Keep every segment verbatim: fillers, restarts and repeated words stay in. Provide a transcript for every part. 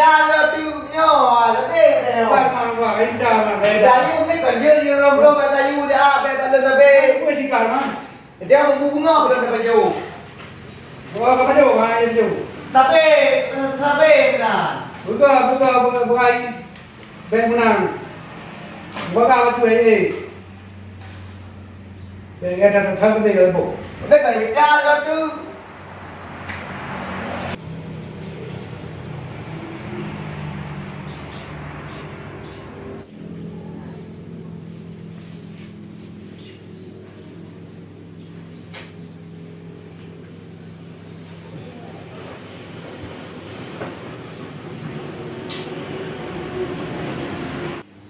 Dah laju nyoe, lebih dah nyoe. Bah, bah, bah, indah, bah, bah, indah. Sayur ni kan dia, dia rom-rom, bah, sayur dia, ah, bah, bah, bah, bah. Apa sih, Kak, mah? Dia mau bunga, bukan dapat jauh. Bunga apa jauh? Ha, dia jauh. Tapi, tapi, nah. Buka, buka, buka, buka. Bèk meunang. Bagaih bacut, eh, eh. Bèk gata that-that keubiet lé boh. Bèk gata that-that.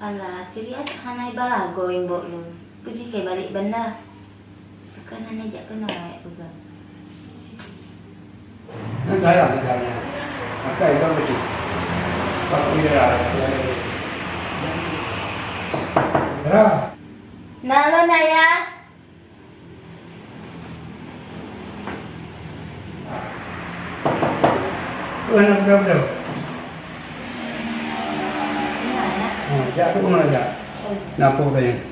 Alah, si Riyad hana iba lagoe imbok lôn. Peue jih keu balek banda? Bukan hana jak keunoe peugah. Nan sayang tinggalnya. Pakai gam betul. Pak Wira, Wira. Na lôn, Ayah. Oh, hana beudôh-beudôh. Ha, jak tu keunoe jak. Na peue tanyong.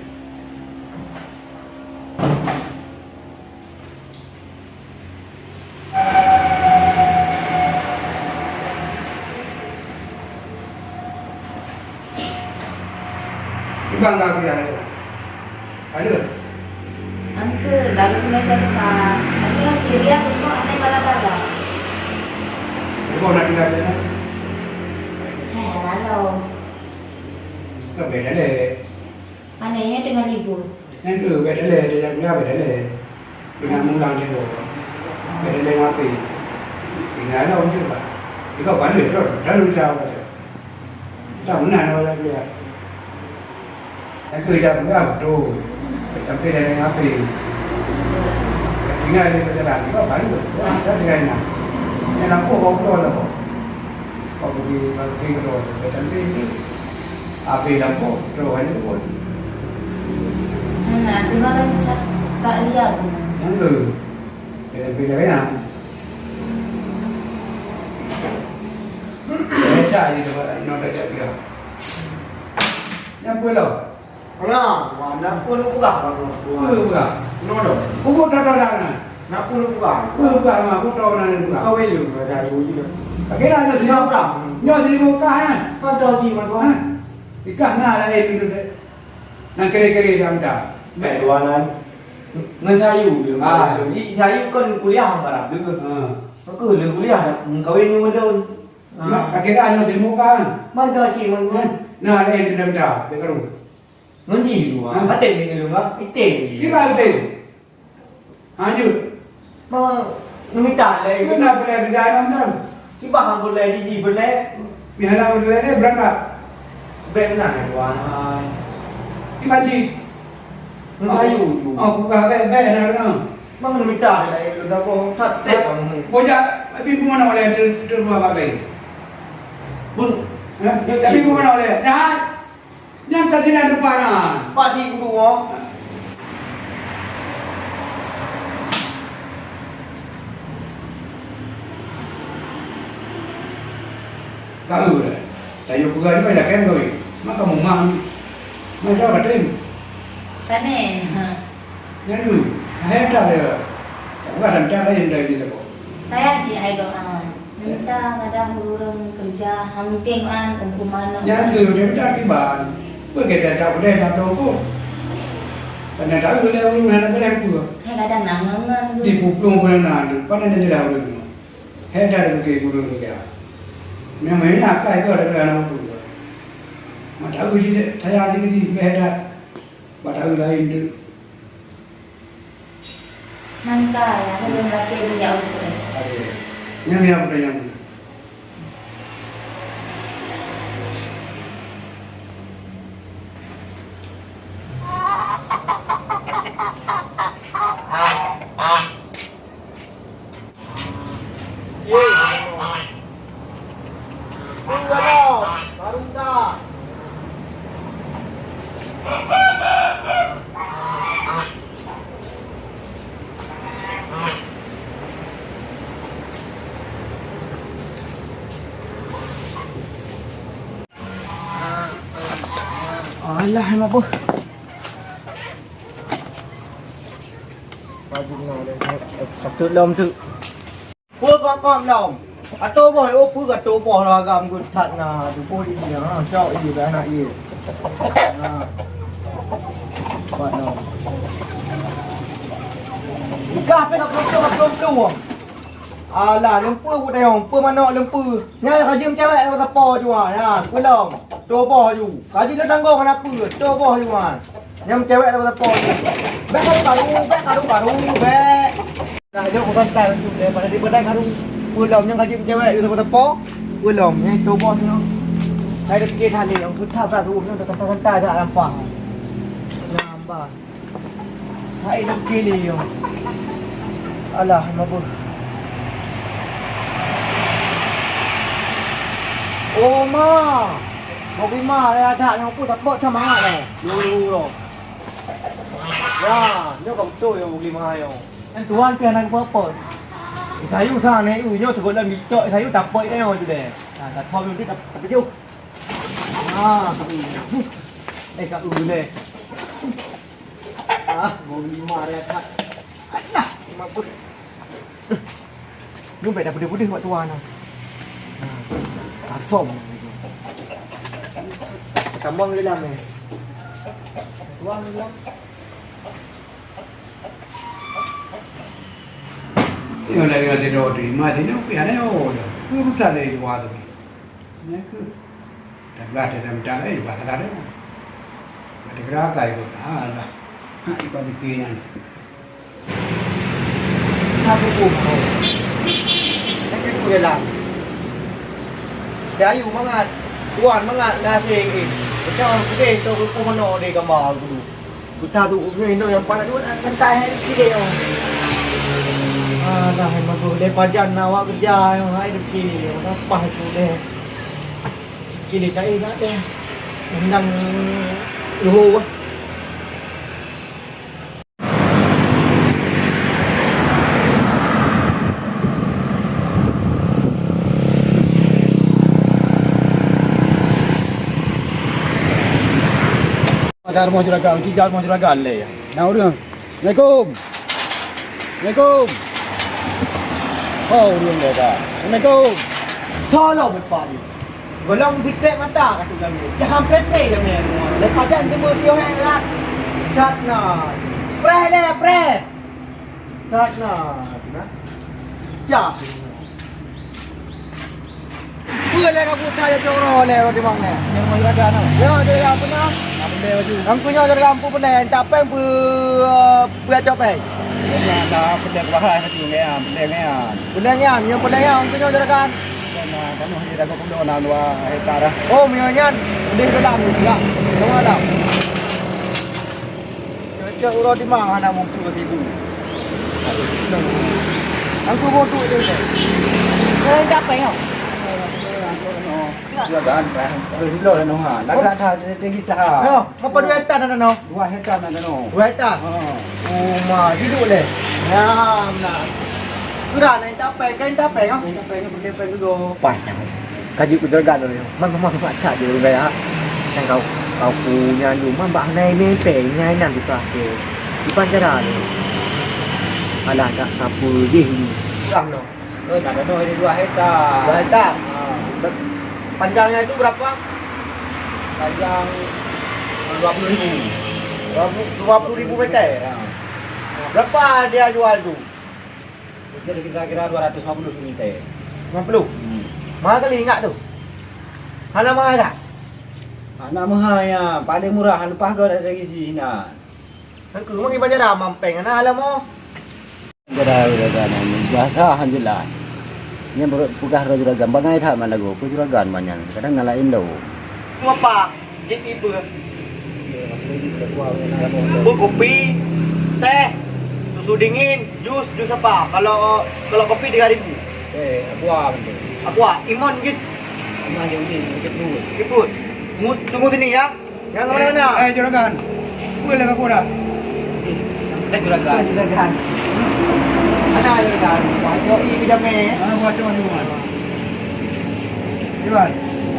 Ibang ka kuliah lé. Aduh. Angke, baru semester sa. Tapi yang Syria tu kok aneh bala-bala. Ibu nak tinggal di mana? Heh, lalu. Kau beda deh. Anehnya dengan ibu. Nyan keuh, bèk dalè, bèk dalè, bèk dalè. Beuna mulang cit boh. Bèk dalè ngon P. Tinggai lom cit, Pak. Iko paléh, Ron. Lalu cit, Pak. Tak meunan awak lagi, ya. Nyan keuh, jak peugah beutôi. Bèk sampai dalè ngon P. Tinggai di pelajaran. Iko paléh, Ron. Tak tinggai na. Nyan lampôh, bak uroe lampôh. Kau pergi, pergi ke luar. Bèk sampai ni. Habéh lampôh, troh hana pun. Nah, tu baru cak Kak Lia pun. Nyan tu. Dalam pilihan. Saya cak je dapat inoe dah cak dia. Nyan pun lah. Alah, wah, nak pun peugah baru. Pun peugah. Inoe dah. Pukul dah dah dah. Nak pun peugah. Pun peugah mah, pun tahu nak peugah. Kau weh lu, dah dulu je. Tak kira nyoe sini. Nyoe sini buka, ha? Kau tahu sih, Mak Tuan. Ha? Ikah na laén duduk dek. Nang kere-kere dah muda. Baik, dua nan. Ngan Sayu je. Ah. Ni Sayu kan kuliah barang tu. Ha. Aku le kuliah dah kawin ni modal. Ha. Nak kira anu si muka. Mana cik mana? Na laén duduk muda, dek karu. Ngon jih dua. Ha? Até ni dulu, ha? Item. Di mana item? Ha, jeuet. Mau meumita lé. Keu na peureulèe keu jih nyan. Kiban han peureulèe jih, jih peureulèe. Meuhana peureulèe lé beurangkat. Bèk meunan, Tuan. Kiban jih. Meungayu ju. Oh, buka bèk, bèk na keunoe. Mang meumita lé, lôn takoh that tép kamoe. Bojak, tapi peue meunoe lé, tu, tu dua bak laén. Bun. Ha? Tapi peue meunoe lé. Nyan. Nyang ka sinan rupa na. Pak Cik Guru, oh. Tahu dah. Tayo peugah juga dah kan kau. Maka mumang. Mai dah batin. Panen, ha. Nyan tu. Hai dah dia. Bukan dah lain dari dia kau. Sayang cik ai doa. Kita kadang ureueng keureuja hana teuh an, umpama nyoe. Nyan keuh, dia minta akibat. Peue kata tak boleh nak tunggu. Karena tahu dia ureueng hana boleh apa. Hai kadang nak ngon-ngon tu. Di pukul pun nak tu. Pada dia jelas ureueng tu. Hai dah ada ke guru dia. Memang ini akai tu ada kerana apa. Mak tahu dia, saya ada di, dah ada. Mak tahu lain tu. Nangka nyang ulôn lakée meujaweueb. Nyan nyang peutanyong. Alah, mabuk. Pajik na, eh, eh, patut lom tu. Peue pap-pap lom? Atô boh, oh, peue ka atô boh lagam geuh that na, tuboh di dia, ha, cok di dia, anak dia. Ha. Pat lom. Ikah pih ka peulom-peulom, ka peulom-peulom. Alah, lôn peue buet dayong, peue manok lôn peue. Nyan ka jeuem cewek sapo-sapo jua, nyan, peulom. Tuboh ju. Ka jeuem lôn tanggong hana peue, tuboh jua. Nyang cewek sapo-sapo. Bèk karu-karu, bèk karu-karu, bèk. Nah, jok urusan style tu, daripada di bedai karu. Peulom nyang kaji cewek sapo-sapo. Peulom, eh, tuboh nyoe. Saya dah fikir tadi, yang susah berat tu, nyoe dah kata-kata dah lampah. Nambah. Hai dah fikir ni, yo. Alah, mabuk. Oh, ma. Bagi ma, ya, dah, yang pun tak buat sama, eh. Yo, yo, yo. Ya, nyoe ka beutôi nyang beli mahai nyoe. Nyan tuan pih hana geupeu-peu. Sayur sa nyoe, nyoe sigohlom jicok sayur tapot nyoe tu deh. Ha, tathom nyoe tapeujuh. Ha, eh, ka u deh. Ah, mau lima raya that. Alah, lima puluh. Nyoe bèk dah peudeuh-peudeuh bak tuan nyoe. Nah, asam. Sambung di dalam ni. Tuan di dalam. Nyoe lagèe sidroe terima sinoe, pih hana nyoe dah. Urusan dari luar tu. Nyan keuh. Tablah dalam dalam, eh, bah salah dah. Ada gerakai pun. Alah. Ha, iban dikir nyan. Satu buku. Lagi tu dalam. Si Ayu mangat. Tuan mangat, nasi, eh. Macam orang putih tu, hukum mana dia gambar dulu. Kita tu, eh, tu yang panas tu, kan tak hai kiri, oh. Ah, dah, memang tu, dia pajan nak awak kerja, yang hai kiri, oh, dah pas tu, deh. Kiri tak, eh, tak, deh. Undang, luhur, ah. Ada rumah juragan, tiga rumah juragan leh. Nah, ureueng. Assalamualaikum. Assalamualaikum. Oh, ureueng leh dah. Assalamualaikum. Tolong, Pak. Golom sitek mata ka tu kami. Jangan pepe kami. Lepas jan cuma tio hek lah. Kat na. Preh deh, preh. Kat na. Cah. Peue lé ka buta ya coro lé di mang lé. Yang mau jaga na. Ya, dia ya pernah. Apa dia baju? Angku nyoe jaga ampu pernah. Tak peng pu, pu ya copeng. Ya, dah pernah bahas tu ya, pernah ya. Pernah ya, yang pernah ya, angku nyoe jaga. Nah, kamu hanya dapat pun dua, dua hektar lah. Oh, meunyoe nyan, udeh dalam juga. Dua dalam. Cocok uroe di mana hana muncul ke situ. Aku mau duit dia. Kau tak apa ya? Dua dan, eh, dua kilo dah nonga. Lagak dah, dia tinggi dah. Ya, apa dua hektar dah, no? Dua hektar dah, no. Dua hektar? Ha. Oh, ma, hidup deh. Ya, benar. Sudah, naik tapai, kain tapai, ha? Naik tapai, ni boleh pai dulu. Pai, ya. Ka jeuet keu jeuregan lôn nyoe. Man, man, man, man, that jeuet ureueng kaya. Nyang kau, kau ku nyan dum, man bak hana meuntèe, nyan inan teuka akhé. Kiban cara lôn. Alah, dak sapeue jih nyoe. Dah, no. Oh, nak tanah ada dua hektar. Dua hektar? Ha. Ber-, panjangnya itu berapa? Panjang dua puluh ribu. Dua puluh, dua puluh ribu meter? Ya. Berapa dia jual tu? Jadi kira-kira dua ratus lima puluh meter. Lima puluh? Hmm. Mahal kali ingat tu. Hana mahal dah? Hana mahal ya, paling murah lepas kau dari sini. Kan keu mungkin banyak dah mampeng hana alam oh. Gara-gara nyan biasa jelas. Nyan beureukat peugah droe juragan, bangai that man lagoe, peue juragan man nyan, kadang na laén lom. Apa? Jép ié peue? Peue kopi, teh, susu dingin, jus, jus apa? Kalau, kalau kopi tiga ribu. Eh, aqua mungkin. Aqua, imon jus. Imon jus ni, jus dulu. Jemput. Tunggu, tunggu sini ya. Nyang mana-mana? Eh, eh, juragan. Peue lagak aku dah? Eh, juragan. Juragan. Mana juragan? Wah, jok i ke jamé. Ah, buat tu mana? Juragan.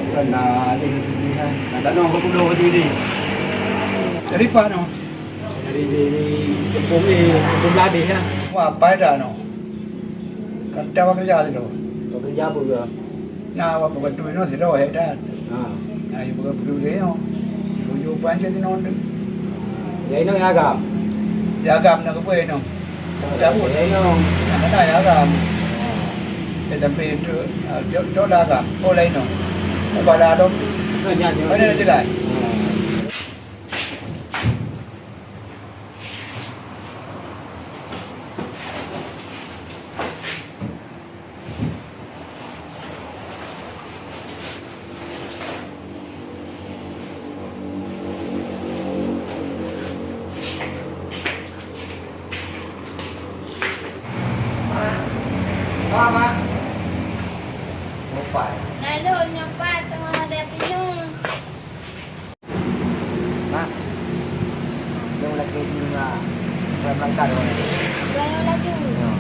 Bukan dah, ada di sini kan. Nak tak nong, aku dulu di sini. Dari pak nong? Dari, dari, dari Kampung ni, Kampung Beladih ya. Wah, apa dah nong? Kata apa kerja tu? Apa kerja apa ke? Nah, awak bukan tu inoe sidroe hek that. Ha. Nah, ibu bukan betul dia inoe. Tujuh panjang inoe tu. Ya inoe ya agam. Ya agam nak apa inoe? Ya bu. Ya inoe. Nah, kena ya agam. Ya sampai itu, ah, jok, jok dah agam. Oh, lain inoe. Ubah dah dong. Ha, ya, ya. Mana dia dah? Ha. Lalu nyopat teungoh ada pineung. Mak, lôn lakèe jih nyoe, nyoe meulangkah droeneuh. Droeneuh laju? Nyoe.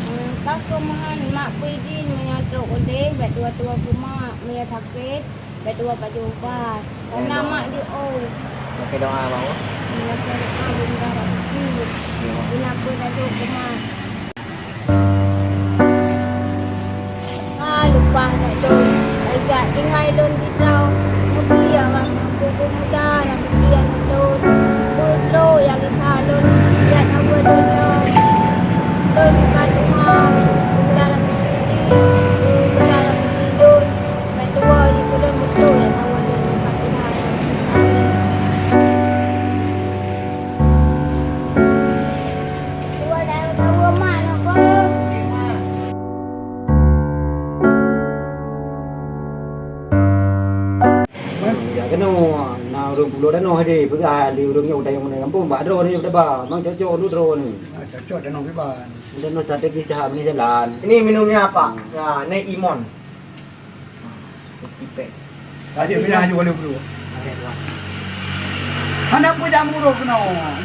Hmm, ka keuh meuhan, mak peue jih meunyoe trok udeb, bèk tuwoe-tuwoe keu mak, meunyoe sakét, bèk tuwoe bajèe ubat. Kareuna mak jiôh. Lakèe doa, Mak, oh. Hmm, lakèe doa, mudah-mudahan rezeki. Nyoe. Guna peue laju keu mak. Ah, leupah that lôn, jak tinggai lôn sidroe. Mulia bak Teungku Peumuda nyang seutia ngon lôn. Peutrok nyang gisa lôn, jak saweue lôn nyoe. Lôn buka tuha, peumuda nyang seutia, peumuda nyang seutia lôn. Bak tuwoe jih keu lôn beutôi nyang saweue lôn nyoe bak tuha. Ya keunoe, na ureueng pulo tanoh deh, peugah lé ureueng nyoe, "Utai nyang meunan gampông, bak droeneuh taba, memang cocok untuk droeneuh." Ah, cocok tanoh kiban. Tanoh strategis dah, meunan jalan. Ini minumnya apa? Hmm. Ya, ini imon. Pipet. Raja pindah aju walau berdua. Ada dua. Mana pun jamu tu kena.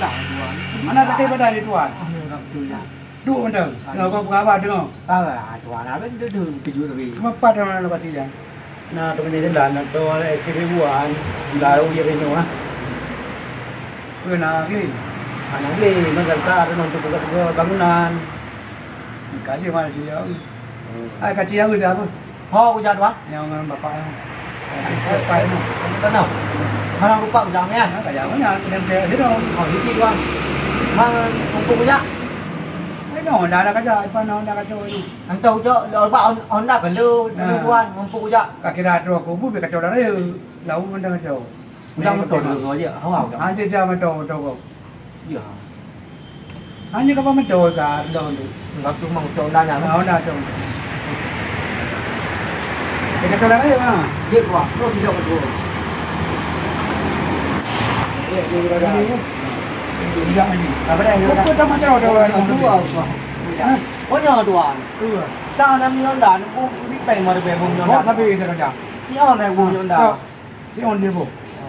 Lah, dua. Mana sakit badan dia, Tuan? Alhamdulillah. Duk macam. Enggak apa-apa, dengar. Ah, Tuan, apa tu, tu, tujuh tapi. Cuma empat orang lepas dia. Nah, teman dia jalan, atau S K B buan, dah tahu dia kena, ah. Kena klik. Anak klik, masa tak ada untuk buka-buka bangunan. Kaji mana dia? Hmm. Ah, kaji yang udah apa? Ho, kujak dua. Nyang ngon bapak nyoe. Bapak nyoe. Tanah. Mana rupa kujak nyan? Nah, kajak nyan, kena beli sini. Oh, di sini dua. Mang untuk kujak. Eh, nyoe, dah ada kaca, apa nyoe, dah kaca tu. Entah kujak, lo ba on-, Honda kalau, nah, tuan, untuk kujak. Kaki dah terus kubu, dia kaca dah raya. Lalu mana kaca. Udah motor tu aja, hawa udah. Nanti dia motor, motor kau. Ya. Hanya kapal motor ka, dah tu. Waktu mau cok dah nyala. Ah, dah tu. Kita kalau eh, ha. Dia kuah, lo tidak betul. Dia, dia, dia, dia. Tidak lagi. Apa dah? Kau tak macam ada orang. Dua apa? Ha? Oh, nyawa dua. Dua. Sa enam nyoe dah, nunggu di peng mari bebong nyoe dah. Kau sampai saya kerja. Dia naik bong nyoe dah. Kau. Di on dia, Bu. Ah,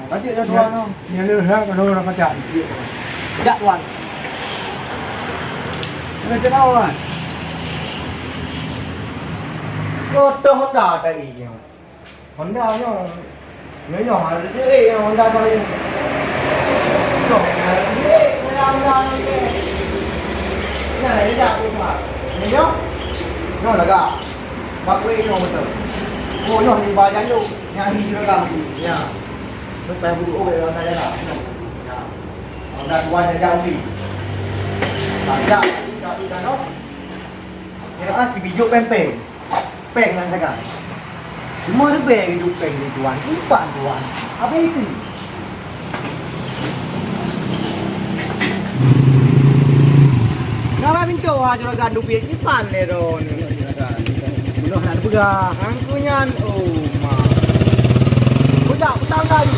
baca je tuan tu. Ni ada hak ada orang kacak. Jak tuan. Ada kenal kan? Motor Honda tadi nyoe. Honda nyoe. Nyoe nyoe ada duit nyoe Honda tadi. Nyoe, ada duit, ada Honda nyoe. Nah, dia jak tu, Pak. Nyoe nyoe. Nyoe lagak. Bak kueh nyoe beutôi. Oh, nyoe di bawah jalur. Nyang di jurang. Ya. Lepas buruk, oh, dalam daerah. Ya. Orang tua dah jauh ni. Banyak. Kira si bijou pempeng. Peng nan sagai. Cuma leubeh bijou peng di tuan. Empat tuan. Habis itu. Nama pintu ha juragan duit ni pan le ron. Bunoh nak peugah. Angku nyan, oh, ma. Bujak, petang kali.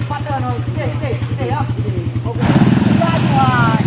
Patah no, sini, sini, sini ya. Oke. Ya, ya.